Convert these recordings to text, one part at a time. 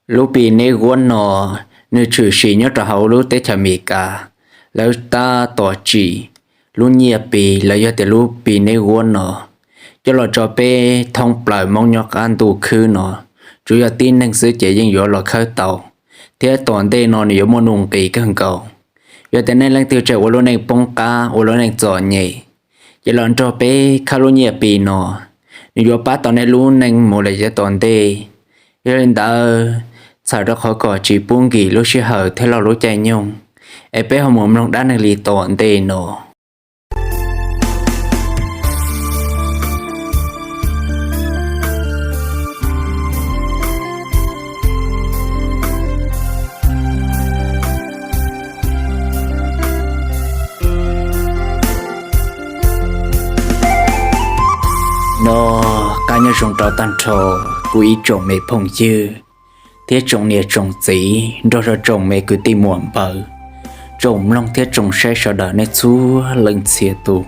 Lub Pi Network no nws tshwm sim nyob rau hauv lub teb chaws Amelikas, lawv tab tom tsim lub nyiaj Pi los yog tias lub Pi Network no coj los tso peb thoob plaws Hmoob nyob qab ntuj khwb no. Tsuas yog tib neeg xwb ces yeej yuav los khawb tau, thiab tom ntej no nws yuav muaj nuj nqis kawg nkaus. Yog tias nej leej twg tseem ua lub neej poob qab, ua lub neej txom nyem, ces los nrog peb khawb lub nyiaj Pi no, nws yuav pab tau nej lub neej mus lawm yav tom ntej. Yog li ntawd, txhawm rau qhov kom tsis pub nkim lub sij hawm thiab laug lub caij nyoog, es peb ho mus mloog dab neeg li tom ntej no. No, qab nyob zoo rau tag nrho kuv ib tsoom me phooj ywg thiab tsoom niam tsoom txiv nrog rau tsoom me kwv tij muam npawg, tsoom mloog thiab tsoom saib sawv daws nej txhua leej txhia tus.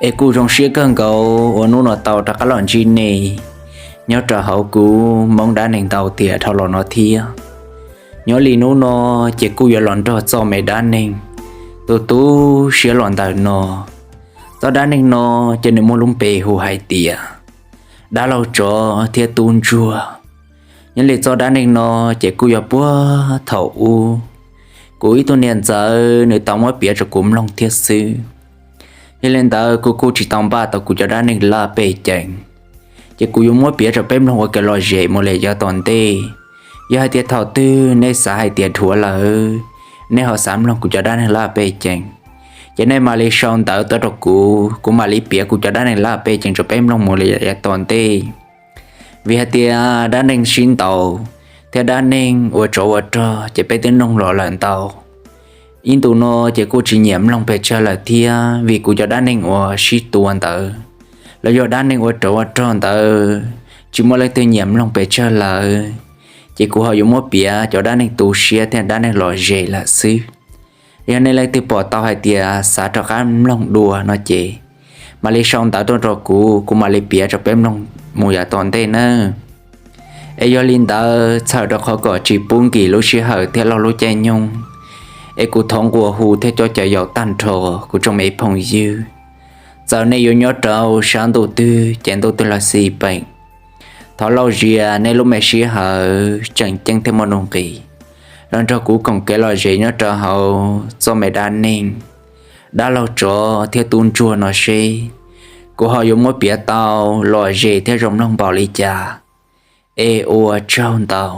Es kuv zoo siab kawg nkaus uas hnub no tau rov qab los ntsib nej nyob rau hauv kuv Hmoob Dab Neeg Ntau Tiam dhau los no thiab. Nyob li hnub no ces kuv yuav los nrog txoj me dab neeg tu tu siab los ntawm no. Txoj dab neeg no ces nws muaj lub npe hu hais tias Dab Laug Tsov thiab Tub Ntsuag. Nyob li txoj dab neeg no ces kuj yog puag thaum ub kuv ib tug niam ntxawm nws tau muab piav rau kuv mloog thiab xwb. Yog li ntawd kuv kuj tsis tau npaj tau kuv cov dab neeg laj pej ceem, ces kuv yuav muab piav rau peb mloog ua kev lom zem mus li yav tom ntej. Yog hais tias thaum twg nej xav hais tias dhuav lawm, nej ho xav mloog kuv cov dab neeg laj pej ceem, ces nej mam li sau ntawv tuaj rau kuv, kuv mam li piav kuv cov dab neeg laj pej ceem rau peb mloog mus li yav tom ntej. Vim hais tias dab neeg sib ntaus thiab dab neeg ua tsov ua rog ces peb twb mloog los lawm ntau. Ib ntus no ces kuj tsis nyiam mloog pes tsawg lawm thiab, vim kuv cov dab neeg uas sib tua ntawd los yog dab neeg ua tsov ua rog ntawd tsis muaj leej twg nyiam mloog pes tsawg lawm, ces kuv ho yuav muab piav cov dab neeg tu siab thiab dab neeg lom zem lawm xwb. Yog nej leej twg pom tau hais tias xav rov qab mloog dua no ces mam li sau ntawv tuaj rau kuv, kuv mam li piav rau peb mloog mus yav tom ntej nawb. Es yog li ntawd, txhawm rau qhov kom tsis pub nkim lub sij hawm thiab laug lub caij nyoog, es kuv thov nquas hu thiab coj caw yaum tag nrho kuv tsoom me phooj ywg, txawm nej yuav nyob rau sab ntuj twg ces ntuj twg los xij peem, thov lauj zias nej lub me sij hawm tseem ceeb thiab muaj nuj nqis los nrog kuv koom kev lom zem nyob rau hauv txoj me dab neeg Dab Laug Tsov thiab Tub Ntsuag no seb kuv ho yuav muab piav tau lom zem thiab zoo mloog npaum li cas. Es ua tsaug ntau.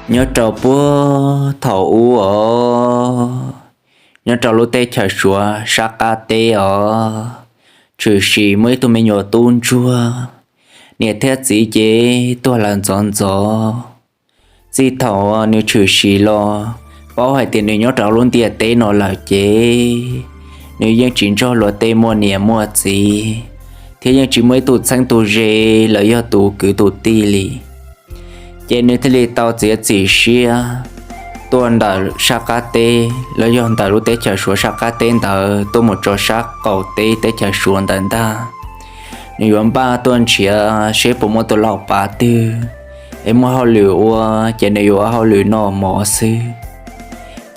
Nyob rau puag thaum ub os, nyob rau lub teb chaws Suav sab qab teb os, tshwm sim muaj ib tug me nyuam tub ntsuag, niam thiab txiv ces tuag lawm ntxov ntxov. Txij thaum nws tshwm sim los paub hais tias nws nyob rau lub ntiaj teb no lawm ces nws yeej tsis ntsog luag tej muaj niam muaj txiv, thiab yeej tsis muaj ib tug txheeb tug ze los yog tus kwv tus tij li. Ces nws thiaj li tau txiav txim siab tuaj ntawm sab qab teb los yog ntawm lub teb chaws Suav sab qab teb ntawd tuaj mus tso sab qaum teb teb chaws Suav ntawd ntag. Nws yuav npaj tuaj nrhiav seb puas muaj tus laus pav twg, es muaj hauj lwm ua ces nws yuav ua hauj lwm noj mov xwb.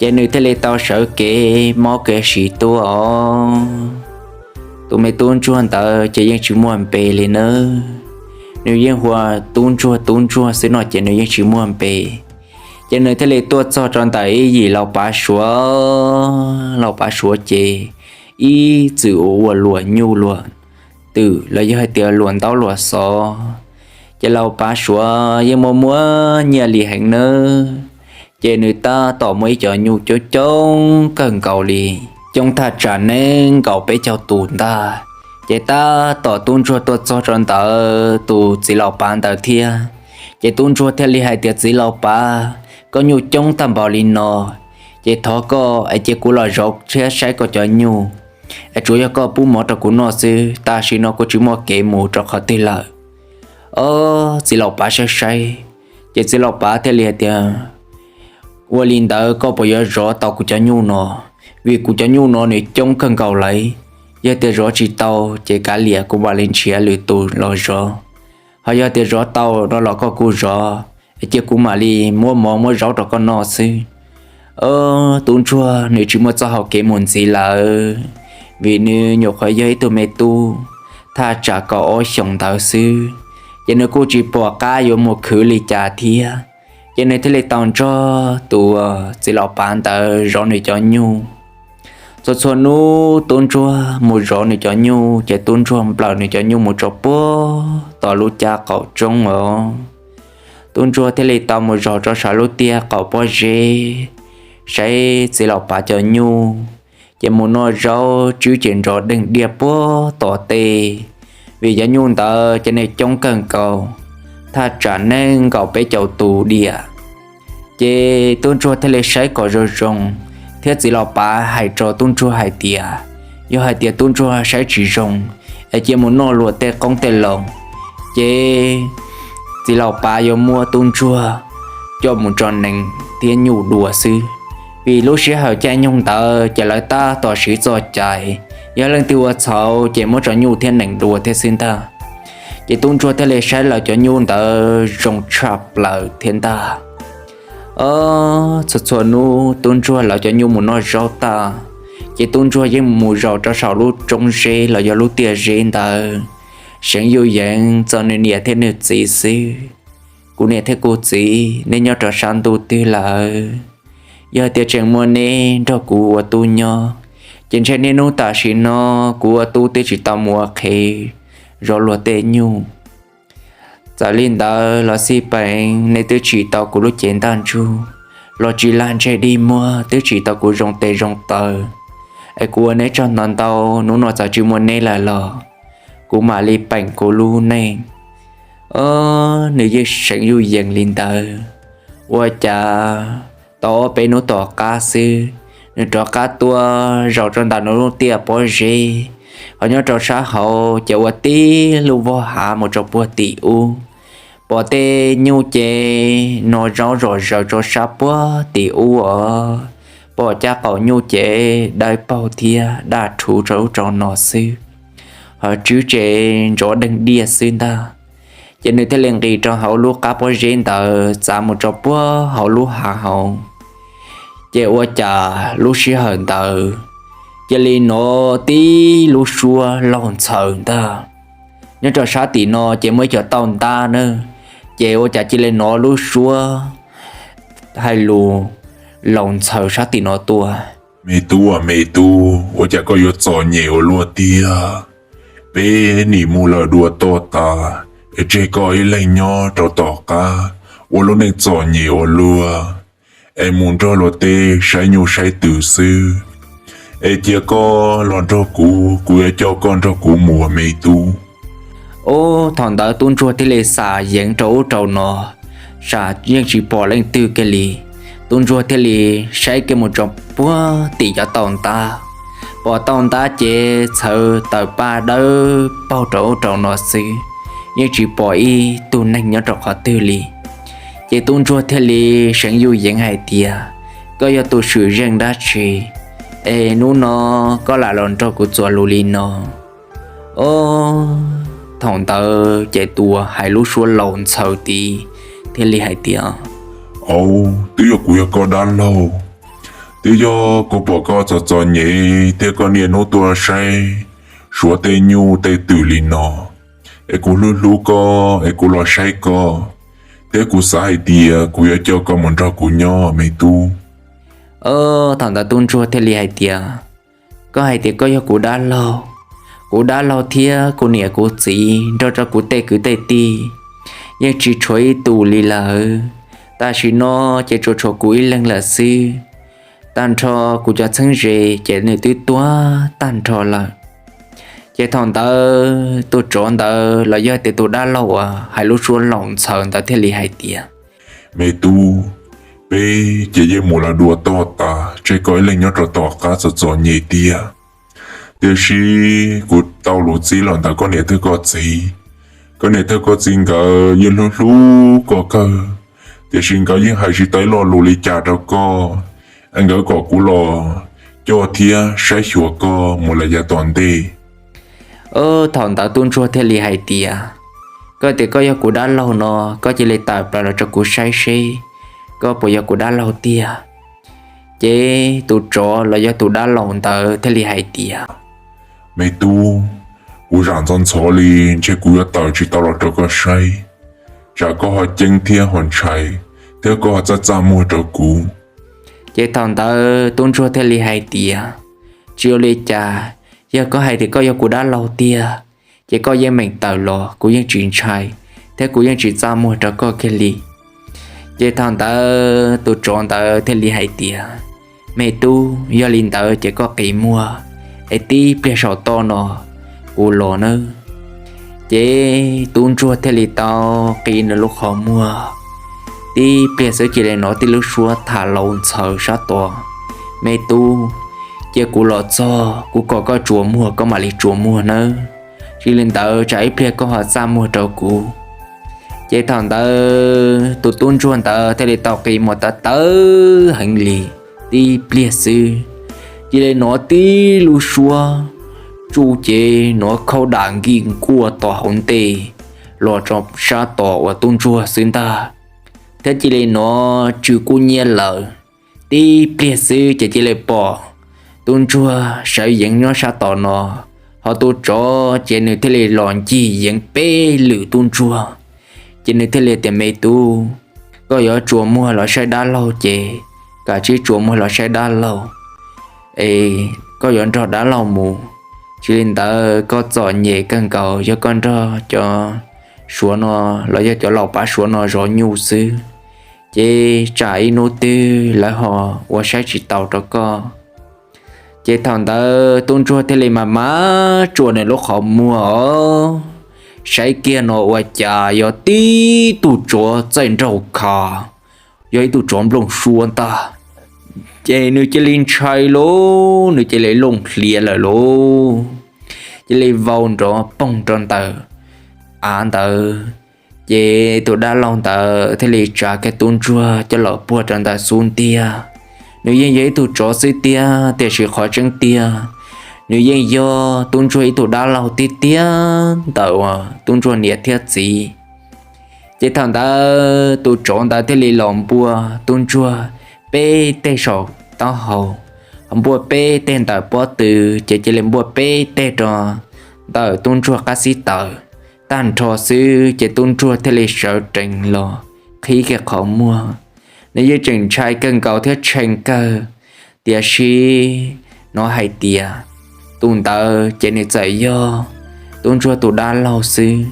Ces nws thiaj li tau sawv kev mob kev siv tuaj os. Tus me tub ntsuag ntawd ces yeej tsis muaj npe li nawb. Nws yeej hu ua tub ntsuag tub ntsuag xwb no ces nws yeej tsis muaj npe. Ces nws thiaj li tuaj txog rau ntawm ib yim laus pav Suav. Laus pav Suav ces ib txwm ua ua luam nyuj luam twm los yog hais tias luam ntaub luam xov. Ces laus pav Suav yeej muaj muaj nyiaj li heev nawb. Ces nws tab tom muaj ib co nyuj coob coob kawg nkaus li, coob thaj tsam nees nkaum peb caug tus ntag. Ces tab tom tub ntsuag tuaj txog rau ntawm tus txiv laus pav ntawd thiab, ces tub ntsuag thiaj li hais tias, Txiv laus pav, koj nyuj coob tag npaum li no, ces thov koj es cia kuv los zov thiab saib koj cov nyuj, es tsuav yog koj pub mov rau kuv noj xwb, tam sim no kuv tsis muaj kev mus rau qhov twg lawm. Ob, txiv laus pav saib saib, ces txiv laus pav thiaj li hais tias, Ua li ntawd koj puas yuav zov tau kuv cov nyuj no? Vim kuv cov nyuj no nws coob kawg nkaus lawm. Yog tias zov tsis tau ces kav liam, kuv mam li nrhiav lwm tus los zov. Ho yog tias zov tau no los koj kuj zov, cia kuv mam li muab mov muab zaub rau koj noj xwb. Tub ntsuag nws tsis muaj txoj hau kev mus ntxiv lawm, vim nws nyuam qhuav yog ib tug me tub thaj tsam kaum ob xyoos ntawd xwb, ces nws kuj tsis pom qab yuav mus khwv li cas thiab. Ces nws thiaj li tau nrog tus txiv laus pav ntawd zov nws cov nyuj. Txhua txhua hnub tub ntsuag mus zov nws cov nyuj, ces tub ntsuag nplawm nws cov nyuj mus rau puag tom lub caj qaum roob os. Tub ntsuag thiaj li tau mus zaum rau saum lub tiaj qaum pob zeb, saib txiv laus pav cov nyuj, ces mus noj zaub tswb ces nrov deeg diaj puag tom tej, vim cov nyuj ntawd ces nws coob kawg nkaus, thaj tsam nees nkaum peb caug tus diam. Ces tub ntsuag thiaj li saib kom zoo zoo, thiab txiv laus pav hais rau tub ntsuag hais tias, yog hais tias tub ntsuag saib tsis zoo, es cia mus noj luag tej qoob tej loo, ces txiv laus pav yuav muab tub ntsuag coj mus tso nees thiab nyuj dua xwb. Vim lub sij hawm caij nyoog ntawd ces lawv tab tom siv txoj cai, yog leej twg ua txhaum ces muab tso nyuj thiab nees dua thiab xwb ntag. Ces tub ntsuag thiaj li saib lawv cov nyuj ntawd zoo tshaj plaws thiab ntag. Ob, txhua txhua hnub tub ntsuag lawv cov nyuj mus noj zaub tag, ces tub ntsuag yeej mus zaum rau saum lub roob zeb los yog lub tiaj zeb ntawd, seev yuj yees txog nws niam thiab nws txiv xwb. Kuv niam thiab kuv txiv, neb nyob rau sab ntuj twg lawm? Yog tias tseem muaj neb nrog kuv ua tub nyob, ces ntshe niaj hnub tam sim no kuv ua tub twb tsis tau mus ua qhev zov luag tej nyuj. Txawm li ntawd los xij peem neb twb tsim tau kuv lub cev ntaj ntsug, los tsis lag ntseg dig muag twb tsim tau kuv zoo tes zoo taw, es kuv ua neb tsaug ntau ntau, hnub no txawm tsis muaj neb lawm los kuv mam li peem kuv lub neej. Ob, nws yeej seev yuj yees li ntawd. Ua cas tau ob peb hnub tom qab xwb, nws rov qab tuaj zaum rau ntawm nws lub tiaj pob zeb, ho nyob rau sab hauv ces ua tib lub voj hav mus rau puag tim ub. Pom tej nyuj ces noj zaub zom zaws rau sab puag tim ub os. Pom caj qaum nyuj ces dawb paug thiab daj rhuv rau ub rau no xwb, ho tswb ces nrov deeg diaj xwb ntag. Ces nws thiaj li nqis rau hauv lub qab pob zeb ntawd txav mus rau puag hauv lub hav hauv. Ces ua cas lub sij hawm ntawd cia li hnov tib lub suab laug ntxhaws ntag. Nyob rau sab tim no ces muaj ib co tauj ntab na, ces ua cas cia li hnov lub suab hais lus laus ntxhaws sab tim no tuaj. Me tub, me tub, ua cas koj yuav txom nyem ua luaj tiag? Peb nim mus lawm dua toj tas, es tseg koj ib leeg nyob rau tom qab ua lub neej txom nyem ua luaj, es mus nrog luag tej saib nyuj saib twm xwb. Es cia koj los nrog kuv, kuv yuav coj koj nrog kuv mus, me tub. Ub, thaum ntawd tub ntsuag thiaj li xam yeev rau ub rau no, sam yeej tsis pom leej twg kiag li. Tub ntsuag thiaj li saib kiag mus rau puag tim cov tauj ntab, pom tauj ntab ces txhawv tawm paj dawb paug rau ub rau no xwb, yeej tsis pom ib tug neeg nyob rau qhov twg li. Ces tub ntsuag thiaj li seev yuj yeev hais tias, koj yog tus swm zeej dab tsi es hnub no koj lam los nrog kuv txuas lus li no? Ob, thaum ntawd ces tus uas hais lub suab laus ntxhaws tid thiaj li hais tias, au, twb yog kuv yog koj dab laug, twb yog kuv pom koj txom txom nyem thiab koj niaj hnub tuaj saib suav tej nyuj tej twm li no, es kuv hlub hlub koj es kuv los saib koj, thiab kuv xav hais tias kuv yuav coj koj mus nrog kuv nyob, me tub. Thaum ntawd tub ntsuag thiaj li hais tias, koj hais tias koj yog kuv dab laug, kuv dab laug thiab kuv niam kuv txiv nrog rau kuv tej kwv tej tij yeej tsis tshuav ib tus li lawm. Tam sim no ces tsuas tshuav kuv ib leeg lawm xwb. Tag nrho kuv cov txheeb ze ces nws twb tuag tag nrho lawm. Ces thaum ntawd tus tsov ntawd los yog tias tus dab laug uas hais lub suab laus ntxhaws ntawd thiaj li hais tias, Me tub, peb ces yeej mus los dua toj tas, tseg koj ib leeg nyob rau tom qab txom txom nyem tiag. Tiam sis kuv tau lus txib los ntawm koj niam thiab koj txiv. Koj niam thiab koj txiv nkawd yeej hlub hlub koj kawg, tiam sis nkawd yeej hais tsis tau ib lo lus li cas rau koj, es nkawd kom kuv los coj thiab saib xyuas koj mus lawm yav tom ntej. Thaum ntawd tub ntsuag thiaj li hais tias, Koj tias koj yog kuv dab laug no, koj cia li tawm plaws los rau kuv saib seb koj puas yog kuv dab laug tiag. Ces tus tsov los yog tus dab laug ntawd thiaj li hais tias, Me tub, kuv zam ntxov ntxhov li, ntshe kuv yuav tawm tsis tau los rau koj saib, tsam koj ho ceeb thiab ho ntshai, thiab koj ho txaj txaj muag rau kuv. Ces thaum ntawd tub ntsuag thiaj li hais tias, Tsis ua li cas, yog koj hais tias koj yog kuv dab laug tiag, ces koj yeej meem tawm los, kuv yeej tsis ntshai, thiab kuv yeej tsis txaj muag rau koj kiag li. Ces thaum ntawd tus tsov ntawd thiaj li hais tias, Me tub, yog li ntawd ces koj qi muag, es tib pliag saum toj no kuv los nawb. Ces tub ntsuag thiaj li tau qi nws lub qhov muag. Tib pliag xwb cia li hnov tib lub suab tham laus ntxhaws sab tod, Me tub, cia kuv los txog kuv kom koj tsuas muag koj mam li tsuas muag nawb, tsis li ntawd tsam ib pliag koj ho txaj muag rau kuv. Ces thaum ntawd tus tub ntsuag ntawd thiaj li tau qi muag tawv tawv heev li. Tib pliag xwb cia li hnov tib lub suab tsuj ces hnov khaub dam nkij nkuaj tom hauv ntej los rau sab tom uas tub ntsuag xwb ntag, thiab cia li hnov tsw kub nyiab lawm. Tib pliag xwb ces cia li pom tub ntsuag sawv yeev nyob sab tom no, ho tus tsov ces nws thiaj li los ncig yeev peb lwm tub ntsuag. Ces nws thiaj li tias, Me tub, koj yuav tsuas muag los saib dab laug ces kav tsij tsuas muag los saib dab laug, es koj yuav nrog dab laug mus, tsis li ntawd koj txom nyem kawg nkaus yog koj nrog cov suav no los yog cov laus pav suav no zov nyuj xwb, ces tsam ib hnub twg lawv ho ua saib tsis taus rau koj. Ces thaum ntawd tub ntsuag thiaj li mas mas tsuas nws lub qhov muag os, saib kiag no ua cas yog tib tug tsov txaij nraug kha, yog ib tug tsov nplooj suab ntag. Ces nws cia li ntshai lauj, nws cia li looj hliav lawm lauj, cia li vau nrov poog rau ntawm av ntawd. Ces tus dab laug ntawd thiaj li tsa kiag tub ntsuag coj los puag rau ntawm xub ntiag. Nws yeej yog ib tug tsov xwb tiag, tiam sis qhov tseeb tiag nws yeej yog tub ntsuag ib tug dab laug tiag tiag ntawm uas tub ntsuag niam thiab txiv. Ces thaum ntawd tus tsov ntawd thiaj li los npuaj tub ntsuag peb teg saum taub hau, npuaj peb teg ntawm pob tw, ces cia li npuaj peb teg rau ntawm tub ntsuag qab xib taws. Tag nrho xwb ces tub ntsuag thiaj li sawv rees los qhib kiag qhov muag. Nws yeej tseem ntshai kawg nkaus thiab tshee kawg, tiam sis hnov hais tias tus ntawd ces nws txawm yog tub ntsuag tus dab laug xwb.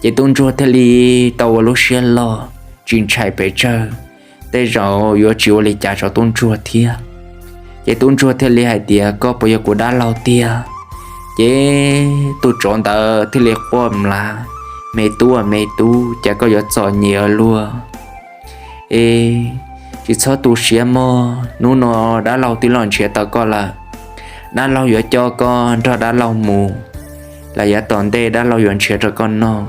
Ces tub ntsuag thiaj li tau ua lub siab loj, tsis ntshai pes tsawg, tej zaum yuav tsis ua li cas rau tub ntsuag thiab. Ces tub ntsuag thiaj li hais tias, Koj puas yog kuv dab laug tiag? Ces tus tsov ntawd thiaj li quaj mlav, Me tub, me tub, cas koj yuav txom nyem ua luaj? Es tsis txhob tu siab mog, hnub no dab laug twb los nrhiav tau koj lawm. Dab laug yuav coj koj nrog dab laug mus los yav tom ntej dab laug yuav nrhiav rau koj noj.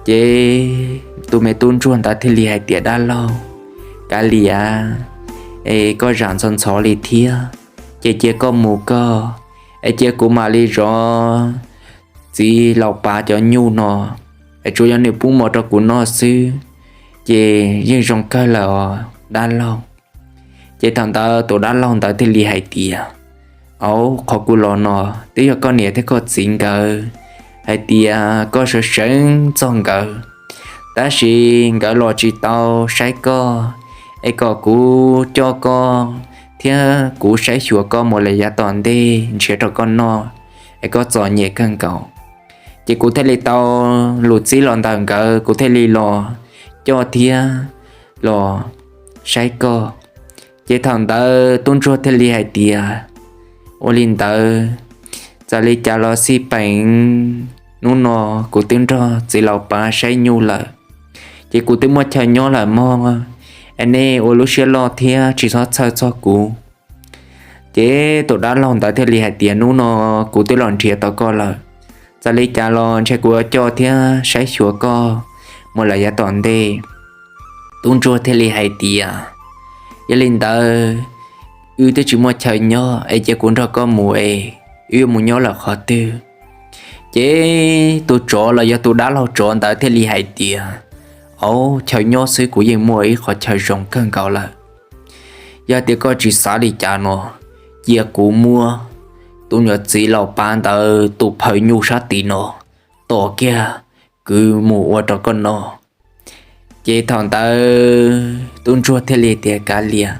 Ces tus me tub ntsuag ntawd thiaj li hais tias, Dab laug, kav liam, es koj zam ntxhov ntxhov li thiab, ces cia koj mus koj, es cia kuv mam li zov txiv laus pav cov nyuj no, es tsuas yog nws pub mov rau kuv noj xwb, ces yeej zoo kawg lawm os dab laug. Ces thaum ntawd tus dab laug ntawd thiaj li hais tias, Au, qhov kuv los no twb yog koj niam thiab koj txiv nkawd hais tias koj sawv seev txog nkawd, tab sis nkawd los tsis tau saib koj, es kom kuv coj koj thiab kuv saib xyuas koj mus lawm yav tom ntej nrhiav rau koj noj, es koj txom nyem kawg nkaus. Ces kuv thiaj li tau lus txib los ntawm nkawd, kuv thiaj li los coj thiab los saib koj. Ces thaum ntawd tub ntsuag thiaj li hais tias, Ua li ntawd, Txawm li cas los xij peem, hnub no kuv twb nrog txiv laus pav saib nyuj lawm, ces kuv twb muaj chaw nyob lawm mog. Es nej ua lub siab loj thiab tsis txhob txhawj txog kuv. Ces tus dab laug ntawd thiaj li hais tias, hnub no kuv twb los nrhiav tau koj lawm, txawm li cas los ntshe kuv yuav coj thiab saib xyuas koj mus lawm yav tom ntej. Tub ntsuag thiaj li hais tias, yog li ntawd, wb twb tsis muaj chaw nyob es cia kuv nrog koj mus es wb yuav mus nyob lawm qhov twg? Ces tus tsov los yog tus dab laug tsov ntawd thiaj li hais tias, au, chaw nyob xwb kuv yeej muaj ib qhov chaw zoo kawg nkaus lawm. Yog tias koj tsis xav li cas no, cia kuv muab tus nyuam txiv laus pav ntawd tus phaw nyuj sab tid no tom kiag kwv mus ua rau koj noj. Ces thaum ntawd tub ntsuag thiaj li tias, kav liam,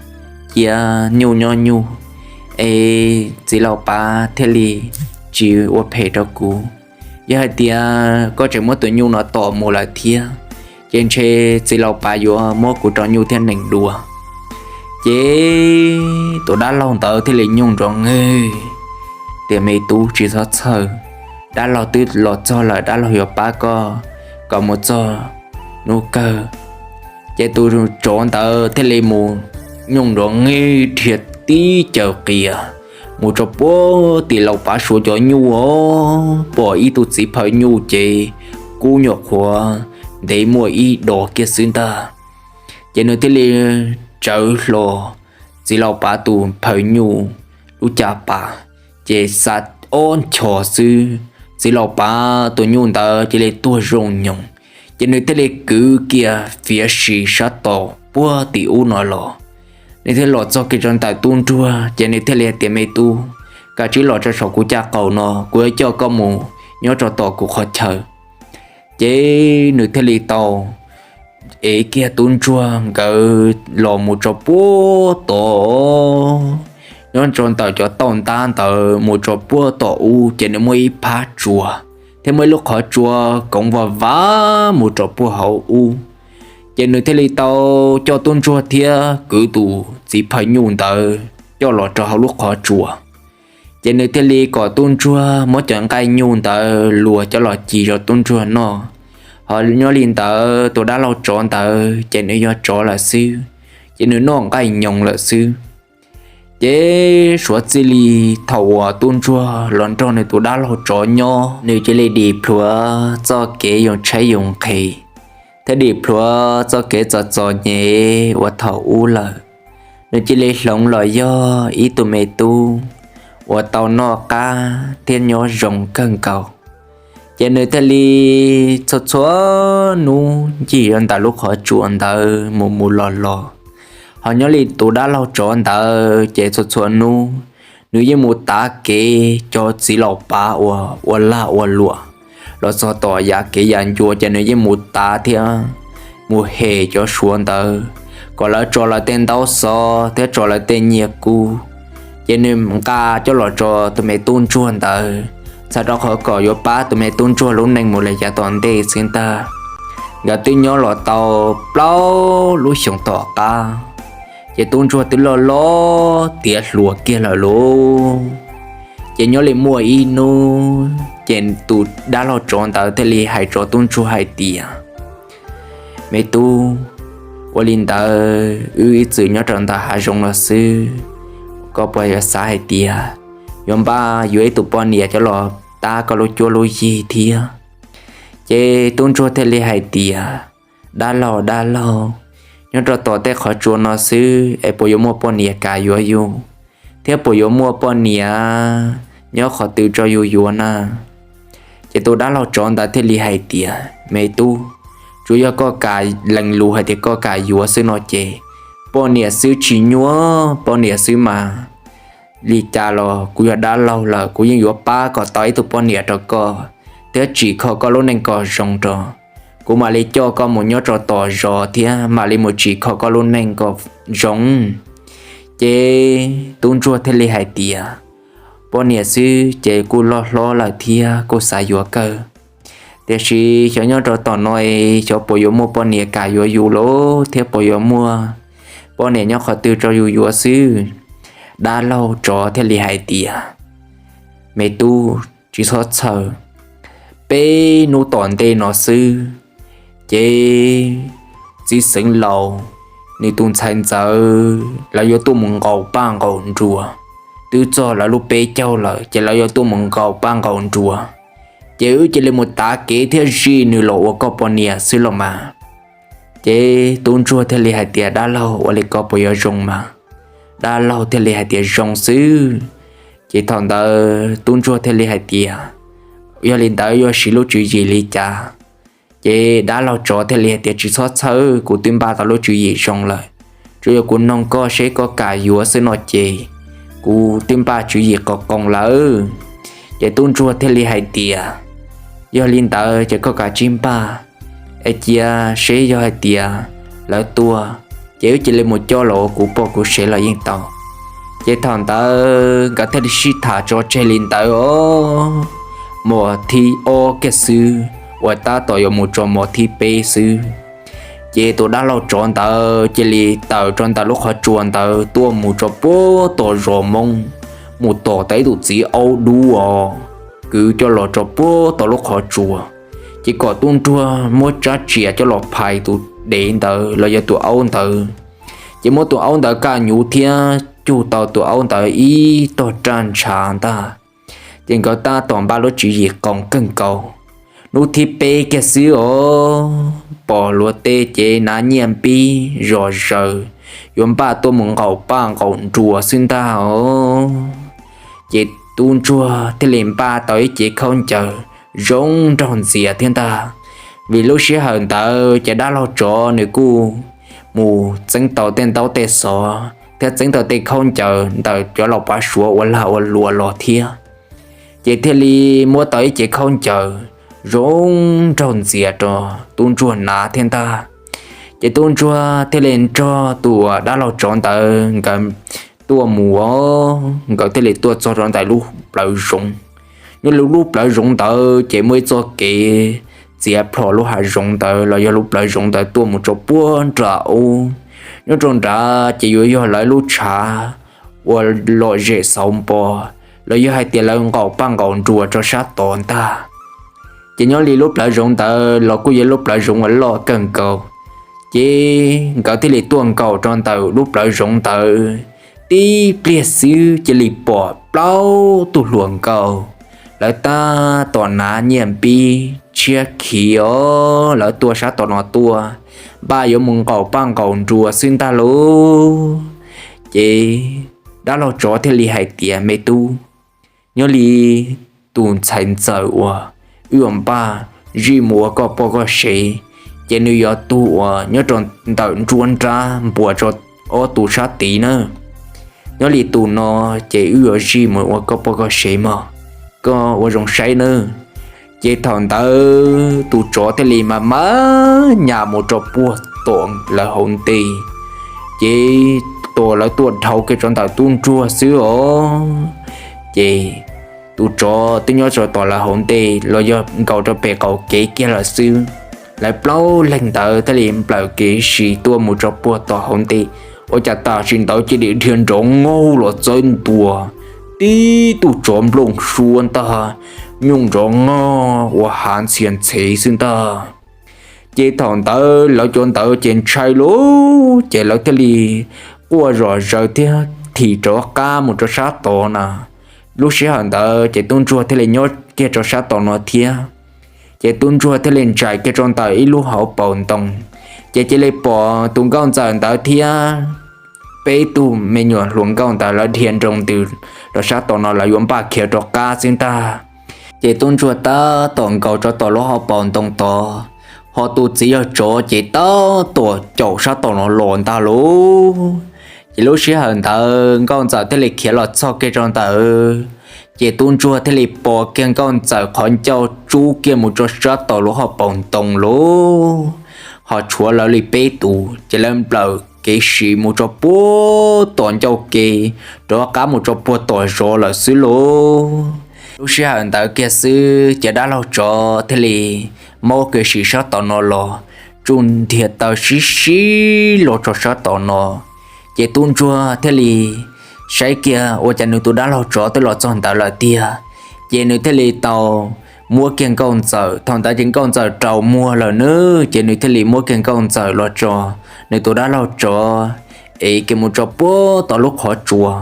cia nyuj nyob nyuj, es txiv laus pav thiaj li tsis ua phem rau kuv. Yog hais tias koj tseem muab tus nyuj no tom mus lawm thiab, ces ntshe txiv laus pav yuav muab kuv rau nyuj thiab nees dua. Ces tus dab laug ntawd thiaj li nyooj nrov nqig tias, me tub, tsis txhob txhawj, dab laug twb los txog lawm, dab laug yuav pab koj kom mus txog hnub kawg. Ces tus tsov ntawd thiaj li mus nyooj nrov nqig dhia tib caws qias mus rau puag tim laus pav suav cov nyuj os, pom ib tug txiv phaw nyuj ces kub nyuam qhuav ntev muaj ib dos kiag xwb ntag. Ces nws thiaj li tsawv hlo txiv laus pav tus phaw nyuj lub caj pas, ces xa ob nchos xwb, txiv laus pav tus nyuj ntawd cia li tuag zoo nyoos. Ces nws thiaj li kwv kiag fiav sim sab tom puag tim ub no los. Nws thiaj los txog kiag rau ntawm tub ntsuag, ces nws thiaj li hais tias, me tub, kav tsij los rau saum kuv caj qaum no, kuv yuav coj koj mus nyob rau tom kuv qhov chaw. Ces nws thiaj li tau ev kiag tub ntsuag nkawd los mus rau puag tod, nyob rau ntawm cov tauj ntab ntawd mus rau puag tom ub, ces nws muaj ib phab tsua thiab muaj ib lub qhov tsua koov vaj vav mus rau puag hauv ub. Ces nws thiaj li tau coj tub ntsuag thiab kwv tus txiv phaw nyuj ntawd coj los rau hauv lub qhov tsua. Ces nws thiaj li kom tub ntsuag muab cov nqaij nyuj ntawd luas coj los ci rau tub ntsuag noj. Ho nyob li ntawd tus dab laug tsov ntawd ces nws yog tsov lawm xwb, ces nws noj nqaij nyoos lawm xwb. Ces suav txij li thaum uas tub ntsuag los nrog nws tus dab laug tsov nyob, nws cia li dim plhuav txoj kev yoo tshaib yoo nqhis thiab dim plhuav txoj kev txom txom nyem uas thaum ub lawm. Nws cia li hloov los yog ib tug me tub uas tau noj qab thiab nyob zoo kawg nkaus. Ces nws thiaj li txhua txhua hnub ncig rau ntawm lub qhov tsua ntawd mus mus los los. Ho nyob li tus dab laug tsov ntawd ces txhua txhua hnub nws yeej mus tav kev cov txiv laus pav uas ua lag ua luam los txog tom yav kev yav ncua, ces nws yeej mus tav thiab mus hem cov suav ntawd kom lawv tso lawv tej ntaub xov thiab tso lawv tej nyiaj kub. Ces nws nqa coj los rau tus me tub ntsuag ntawd, txhawm rau qhov kom yuav pab tus me tub ntsuag lub neej mus li yav tom ntej xwb ntag. Nkawd twb nyob los tau plaub lub xyoos tom qab, ces tub ntsuag twb loj loj tiav hluas kiag lawm lauj. Ces nyob li muaj ib hnub ces tus dab laug tsov ntawd thiaj li hais rau tub ntsuag hais tias, me tub, ua li ntawd wb ib txwm nyob rau ntawm hav zoov no xwb, koj puas yuav xav hais tias yuav npaj yuav ib tug poj niam coj los tab koj lub cuab lub yig thiab? Ces tub ntsuag thiaj li hais tias, dab laug, dab laug, nyob rau tom tej qhov tsua no xwb es puas yuav muaj poj niam kam yuav yus, thiab puas yuav muaj poj niam nyob qhov twg rau yus yuav na? Ces tus dab laug tsov ntawd thiaj li hais tias, me tub, tsuas yog koj kam lees lus hais tias koj kam yuav xwb no ces poj niam xwb tsis nyuaj, poj niam xwb mas li cas los kuv yog dab laug lawm, kuv yeej yuav pab kom tau ib tug poj niam rau koj thiab tsim kho koj lub neej kom zoo rau. Kuv mam li coj koj mus nyob rau tom zos thiab mam li mus tsim kho koj lub neej kom zoo. Ces tub ntsuag thiaj li hais tias, poj niam xwb ces kuj loj hlob lawm thiab kuj xav yuav kawg, tiam sis xyov nyob rau tom no es xyov puas yuav muaj poj niam kam yuav yus lauj, thiab puas yuav muaj poj niam nyob qhov twg rau yus yuav xwb. Dab laug tsov thiaj li hais tias, me tub, tsis txhob txhawj. Peb hnub tom ntej no xwb, ces txiv xeev laus nws tus ntxhais ntxawm lawv yuav tuaj mus nqaus paj nqaus nruas. Twb txog lawv lub peb caug lawm ces lawv yuav tuaj mus nqaus paj nqaus nruas, ces wb cia li mus tav kev thiab zij nws los ua koj poj niam xwb los mas. Ces tub ntsuag thiaj li hais tias, Dab laug, ua li ko puas yuav zoo mas? Dab laug thiaj li hais tias, Zoo xwb. Ces thaum ntawd tub ntsuag thiaj li hais tias, Yog li ntawd yuav siv lub tswv yim li cas? Ces dab laug tsov thiaj li hais tias, Tsis txhob txhawj, kuv twb npaj tau lub tswv yim zoo lawm. Tsuas yog kuv noog koj seb koj kam yuav xwb no ces kuv twb npaj tswv yim qos qoos lawm. Ces tub ntsuag thiaj li hais tias, Yog li ntawd ces koj kav tsij npaj es cia seb, yog hais tias lawv tuaj ces wb cia li mus coj los ua kuv poj kuv sev los yeej tau. Ces thaum ntawd nkawd thiaj li sib tham tso tseg li ntawd os. Mos thib ob kiag xwb uas tab tom yuav mus tso mos thib peb xwb, ces tus dab laug tsov ntawd cia li tawm rau ntawm lub qhov tsua ntawd tuaj mus rau puag tom zos Hmoob, mus tom tau ib tus txiv aub dub os, kwv coj los rau puag tom lub qhov tsua. Ces kom tub ntsuag muab rab riam coj los phais tus dev ntawd los yog tus aub ntawd. Ces muab tus aub ntawd kaj nyuv thiab cug tau tus aub ntawd ib tog raj ntshav ntag. Ces nkawd tab tom npaj lub tswv yim qoos kawg nkaus. Hnub thib peb kiag xwb os, pom luag tej ces hnav nyiaj npib zom zaws, yuav npaj tuaj mus nqaus paj nqaus nruas xwb ntag os. Ces tub ntsuag thiaj li npaj tau ib cev khaub ncaws zoo nraug ntxias thiab ntag, vim lub sij hawm ntawd ces dab laug tsov nws kuj mus txeeb tau tej ntaub tej xov thiab txeeb tau tej khaub ncaws ntawm cov laus pav suav ua lag ua luam los thiab. Ces thiaj li muab tau ib cev khaub ncaws zoo nraug ntxias rau tub ntsuag hnav thiab ntag. Ces tub ntsuag thiaj li nrog tus dab laug tsov ntawd nkawd tuaj mus os, nkawd thiaj li tuaj txog rau ntawm lub plawv zoov. Nyob li lub plawv zoov ntawd ces muaj ib txoj kev txiav plho lub hav zoov ntawd los yog lub plawv zoov ntawd tuaj mus rau puag nram ub. Nyob rau nrad ces yuav yog lawv lub tshav ua lom zem xauv npo, los yog hais tias lawv nqaus paj nqaus nruas rau sab tod ntag. Ces nyob li lub plawv zoov ntawd los kuj yog lub plawv zoov uas loj kawg nkaus. Ces nkawd thiaj li tuaj nkaum rau ntawm lub plawv zoov ntawd, tib pliag xwb cia li pom plaub tug hluas nkauj, lawv tab tom hnav nyiaj npib tshiab khiv os, lawv tuaj sab tom no tuaj, npaj yuav mus nqaus paj nqaus nruas xwb ntag lauj. Ces dab laug tsov thiaj li hais tias, Me tub, nyob li tus ntxhais ntxawm uas wb yuav npaj zij mus ua koj poj koj sev, ces nws yog tug uas nyob rau ntawm nruab nrab npuas rau ob tug sab tid na. Nyob li tus no ces wb yuav zij mus ua koj poj koj sev mog, koj ua zoo saib nawb. Ces thaum ntawd tus tsov thiaj li mas mas nyas mus rau puag tom lawv hauv ntej, ces tos lawv tuaj dhau kiag rau ntawm tub ntsuag xwb os. Ces tus tsov twb nyob rau tom lawv hauv ntej los yog nkaus rau pem qaum kev kiag lawm xwb. Lawv plaub leeg ntawd thiaj li nplawm kev si tuaj mus rau puag tom hauv ntej, ua cas tam sim ntawd cia li dhia nrov ngaug los txawb ntua tib tug tsov nplooj suab ntag, nyooj nrov ngog ua hav ntxhia ntxhev xwb ntag. Ces thaum ntawd lawv cov ntawd ces ntshai lauj, ces lawv thiaj li quaj zom zaws thiab thim rov qab mus rau sab tod na. Lub sij hawm ntawd ces tub ntsuag thiaj li nyob kiag rau sab tod no thiab. Ces tub ntsuag thiaj li ntsais kiag rau ntawm ib lub hauv paus ntoo, ces cia li pom tus nkauj ntxawm ntawd thiab peb tug me nyuam hluas nkauj ntawd lawv dhia nroo ntws rau sab tod no, lawv yuav npaj khiav rov qab xwb ntag. Ces tub ntsuag tab tom nkaus rau tom lub hauv paus ntoo tod, ho tus txiv yawg tsov ces tab tom caum sab tom no los ntag lauj. Ces lub sij hawm ntawd nkauj ntxawm thiaj li khiav los txog kiag rau ntawd, ces tub ntsuag thiaj li pos kiag nkauj ntxawm qhov ncauj tsub kiag mus rau sab tom lub hauv paus ntoo lauj. Ho tshuav lawv li peb tus ces lawv nplawm kev si mus rau puag tom ncauj ke, rov qab mus rau puag tom zos lawm xwb lauj. Lub sij hawm ntawd kiag xwb ces dab laug tsov thiaj li maub kev si sab tom no los, tsuj ntiag taw sib sib los rau sab tom no. Ces tub ntsuag thiaj li saib kiag ua cas nws tus dab laug tsov twb los txog ntawd lawm tiag. Ces nws thiaj li tau muab kiag Nkauj Ntxawm. Thaum ntawd ces Nkauj Ntxawm raus muag lawm nawb, ces nws thiaj li muab kiag Nkauj Ntxawm los tso nws tus dab laug tsov es kiag mus tso puag tom lub qhov tsua.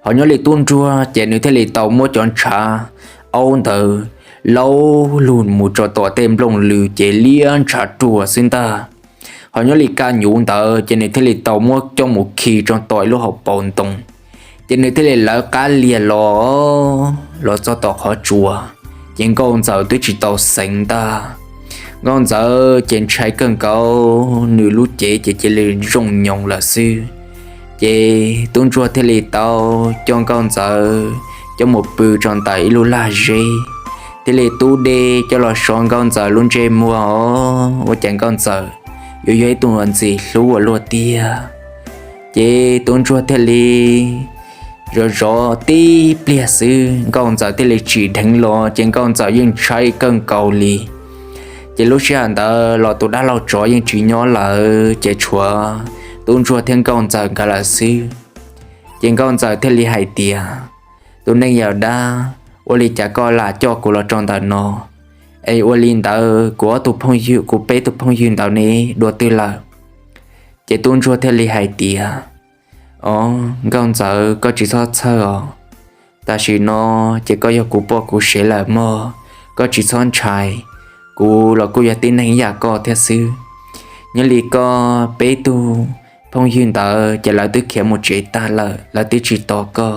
Ho nyob li tub ntsuag ces nws thiaj li tau muab cov ntshav aub ntawd laub lug mus tso tom tej nplooj lw ces liab ntshav ruag xwb ntag. Ho nyob li Kaj Nyuv ntawd ces nws thiaj li tau muab coj mus khi rau tom ib lub hauv paus ntoo, ces nws thiaj li lawv qab liag los, los txog tom qhov tsua, ces Nkauj Ntxawm twb tsis tau xeev ntag. Nkauj Ntxawm ces ntshai kawg nkaus, nws lub cev ces cia li zooj nyoos lawm xwb. Ces tub ntsuag thiaj li tau coj Nkauj Ntxawm coj mus pw rau ntawm ib lub lag zeb, thiaj li tub dej coj los so Nkauj Ntxawm lub ntsej muag os, ua cas Nkauj Ntxawm yuav yog ib tug ntxim hlub ua luaj tiag. Ces tub ntsuag thiaj li zov zov tib pliag xwb, Nkauj Ntxawm thiaj li tsim dheev los, ces Nkauj Ntxawm yeej ntshai kawg nkaus li. Ces lub sij hawm ntawd los tus dab laug tsov yeej tsis nyob lawm, ces tshuav tub ntsuag thiab Nkauj Ntxawm nkawd lawm xwb. Ces Nkauj Ntxawm thiaj li hais tias, Tus neeg yawm dab, ua li cas koj lam coj kuv los rau ntawm no? Es ua li ntawd kuv ob tug phooj ywg, kuv peb tug phooj ywg ntawd ne, dua twg lawm? Ces tub ntsuag thiaj li hais tias, Os, Nkauj Ntxawm, koj tsis txhob txhawj os. Tam sim no ces koj yog kuv poj kuv sev lawm mog, koj tsis txhob ntshai. Kuv los kuj yog tib neeg ib yam koj thiab xwb. Nyob li koj peb tug phooj ywg ntawd ces lawv twb khiav mus tsev tag lawm, lawv twb tsis tos koj,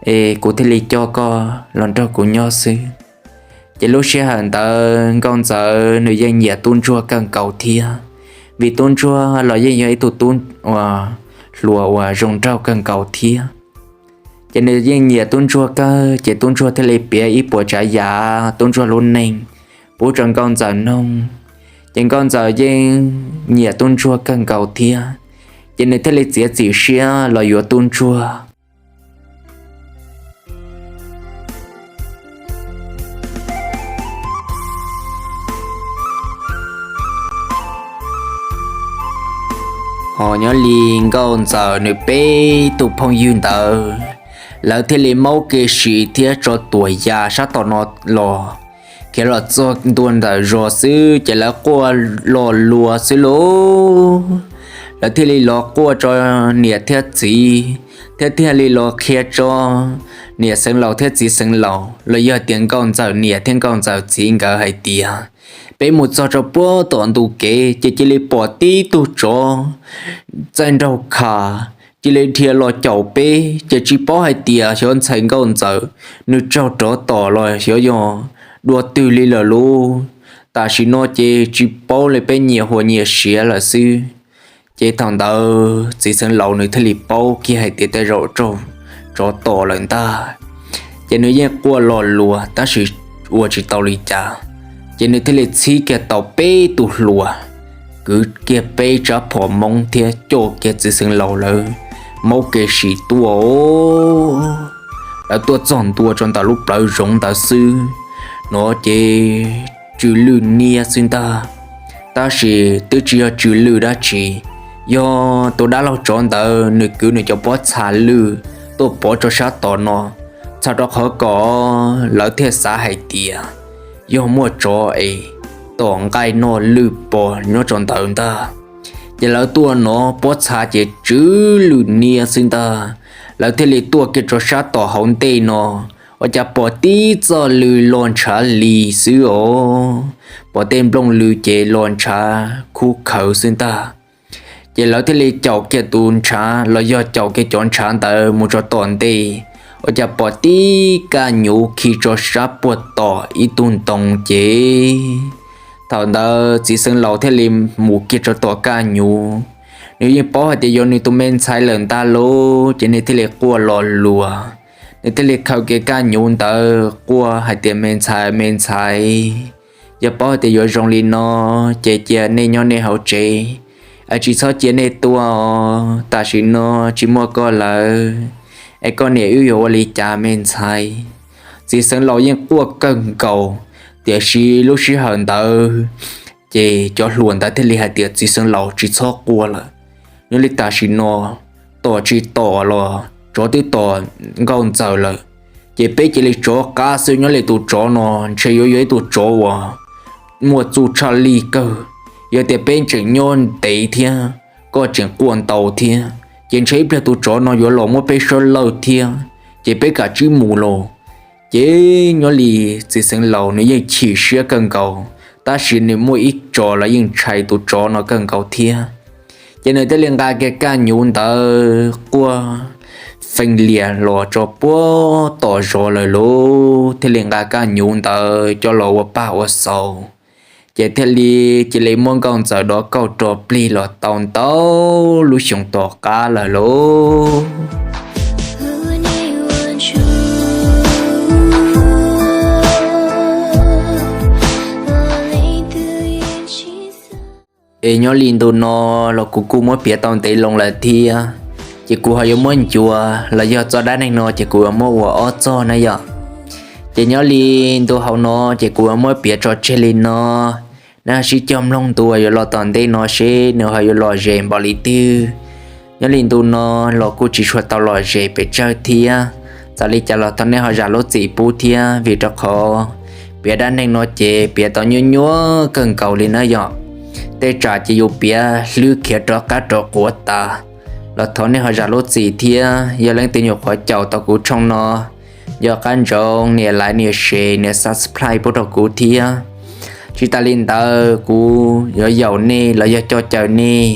es kuv thiaj li coj koj los nrog kuv nyob xwb. Ces lub sij hawm ntawd Nkauj Ntxawm nws yeej nyiam tub ntsuag kawg nkaus thiab, vim tub ntsuag los yeej yog ib tug tub uas hluas uas zoo nraug kawg nkaus thiab. Ces nws yeej nyiam tub ntsuag kawg, ces tub ntsuag thiaj li piav ib puas tsav yam tub ntsuag lub neej pub rau Nkauj Ntxawm noog. Ces Nkauj Ntxawm yeej nyiam tub ntsuag kawg nkaus thiab, ces nws thiaj li txiav txim siab los yuav tub ntsuag. Ho nyob li Nkauj Ntxawm nws peb tug phooj ywg ntawd, lawv thiaj li maub kev sim thiab tso tuam ya sab tom no los, khiav los txog ntua ntawm zos xwb ces lawv quaj lo lua xwb lauj. Lawv thiaj li los quaj rau niam thiab txiv, thiab thiaj li los qhia rau niam xeev laus thiab txiv xeev laus los yog tias Nkauj Ntxawm niam thiab Nkauj Ntxawm txiv nkawd hais tias, Peb mus txog rau puag tom ntug kev ces cia li pom tib tug tsov txaij nraug kha cia li dhia los caum peb, ces tsis paub hais tias xyov ntxhais Nkauj Ntxawm nws raug rov tom los xyov yog dua twg li lawm lauj. Tam sim no ces tsis paub li, peb nyias huas nyias siav lawm xwb. Ces thaum ntawd txiv xeev laus nws thiaj li paub kiag hais tias tej zaum raug tsov tom lawm ntag. Ces nws yeej quaj lo lua tab sis ua tsis tau li cas, ces nws thiaj li txhib kiag tau peb tug hluas, kwv kiag peb rab phom Hmoob thiab coj kiag txiv xeev laus lawv maub kev sim tuaj. Lawv tuaj txog ntua rau ntawm lub plawv zoov ntawd xwb, no ces tsw lwj niab xwb ntag. Tab sis twb tsis yog tsw lwj dab tsi, yog tus dab laug tsov ntawd nws kwv nws cov pob txha lwj tuaj pov rau sab tom no, txhawm rau qhov kom lawv thiaj xav hais tias yog muaj tsov es tom nqaij noj lwj pos nyob rau ntawd ntag. Ces lawv tuaj no pob txha ces tsw lwj niab xwb ntag. Lawv thiaj li tuaj kiag rau sab tom hauv ntej no, ua cas pom tib txoj lw lo ntshav li xwb os, pom tej nplooj lw ces lo ntshav khub khawv xwb ntag. Ces lawv thiaj li caum kiag tus ntshav los yog caum kiag cov ntshav ntawd mus rau tom ntej, ua cas pom tib kaj nyuv khi rau sab puag tom ib tug ntoo ces thaum ntawd txiv xeev laus thiaj li mus kiag rau tom kaj nyuv. Nws yeej paub hais tias yog nws tus me ntxhais lawm ntag lauj, ces nws thiaj li quaj lo lua. Nws thiaj li khaws kiag kaj nyuv ntawd quaj hais tias, Me ntxhais, me ntxhais, yog paub hais tias yuav zoo li no, ces cia nej nyob nej hauv tsev, es tsis txhob cia nej tuaj os. Tam sim no tsis muaj koj lawm, es koj niam wb yuav ua li cas me ntxhais? Txiv xeev laus yeej quaj kawg nkaus, tiam sis lub sij hawm ntawd ces cov hluas ntawd thiaj li hais tias, Txiv xeev laus, tsis txhob quaj lawm. Nyob li tam sim no tom tsis tom los tsov twb tom Nkauj Ntxawm lawm, Es peb cia li tsov qab xwb. Nyob li tus tsov no ntshe yuav yog ib tug tsov uas muaj txuj tshaj lij kawg. Yog tias peb tseem nyob ntev thiab koj tseem quaj ntau thiab, ces ntshe ib pliag tus tsov no yuav los muab peb sab lawj thiab, ces peb kav tsij mus lauj. Ces nyob li txiv xeev laus nws yeej chim siab kawg nkaus, tab sis nws muaj ib tso los yeej ntshai tus tsov no kawg nkaus thiab. Ces nws thiaj li nqa kiag kaj nyuv ntawd quaj feej lias los rau puag tom zos lawm lauj. Thiaj li nqa kaj nyuv ntawd coj los ua paj ua xaus, ces thiaj li cia li muab nkauj ntxawm dov kauj ro plig los tau ntau lub xyoo tom qab lawm lauj. Es nyob li ntu no los kuv kuj muab piav tau ntev loo lawm thiab, ces kuv ho yuav muab ncua los yog txoj dab neeg no ces kuv yuav muab ua ob txoj na yom. Ces nyob li ntu hauv no ces kuv yuav muab piav tso tseg li no. Nej sib cog mloog ntu uas yuav los tom ntej no seb nws ho yuav lom zem npaum li twg. Nyob li ntu no los kuj tsis tshua tau lom zem pes tsawg thiab. Txawm li cas los thov nej ho zam lub txim pub thiab, vim rau qhov piav dab neeg no ces piav tau nyuaj nyuaj kawg nkaus li na yom. Tej tsam ces yus piav hlwb khiav rov qab rov quav tas, los thov nej ho zam lub txim thiab. Yog leej twg nyuam qhuav caum tau kuv tshooj no, nco qab ntsoov nias like, nias share, nias subscribe pub rau kuv thiab. Tsis tas li ntawd kuv yuav yaum nej los yog coj caw nej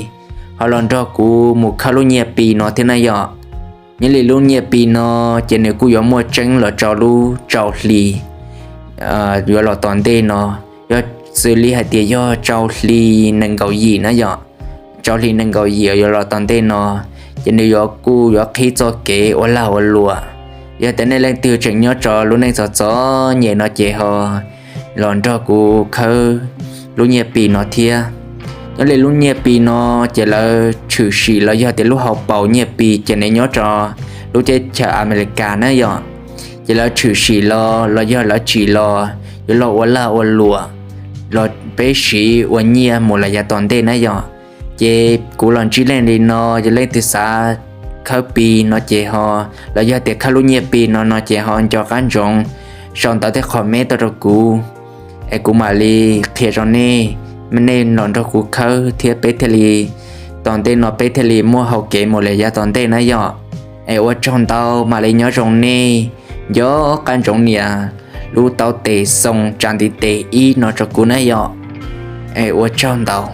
ho los nrog kuv mus khawb lub nyiaj Pi no thiab na yom. Nyob li lub nyiaj Pi no ces nws kuj yuav muaj tseeb los rau lub tsau hli yuav los tom ntej no, yog xws li hais tias yog tsau hli nees nkaum yim na yom. Tsau hli nees nkaum yim yuav los tom ntej no, ces nws yuav kuj yuav qhib txoj kev ua lag ua luam. Yog tias nej leej twg tseem nyob rau lub neej txom txom nyem no ces ho los nrog kuv khawb lub nyiaj Pi no thiab. Nyob li lub nyiaj Pi no ces lawv tshwm sim los yog tias lub hauv paus nyiaj Pi ces nws nyob rau lub teb chaws Amelikas na yom. Ces lawv tshwm sim los los yog lawv tsim los yuav los ua lag ua luam los peb siv ua nyiaj mus lawm yav tom ntej na yom. Ces kuv los ntsib leej li no, yog leej twg xav khawb Pi no ces ho, los yog tias khawb lub nyiaj Pi no no ces ho nco qab ntsoov sau ntawv thiab comment tuaj rau kuv, es kuv mam li qhia rau nej, nej los nrog kuv khawb thiab peb thiaj li, tom ntej no peb thiaj li muaj hau kev mus lawm yav tom ntej na yom. Es ua tsaug ntau, mam li nyob zoo nej, nco qab ntsoov nias lub taub tes xoo tsa ntiv tes ib no rau kuv na yom. Es ua tsaug ntau.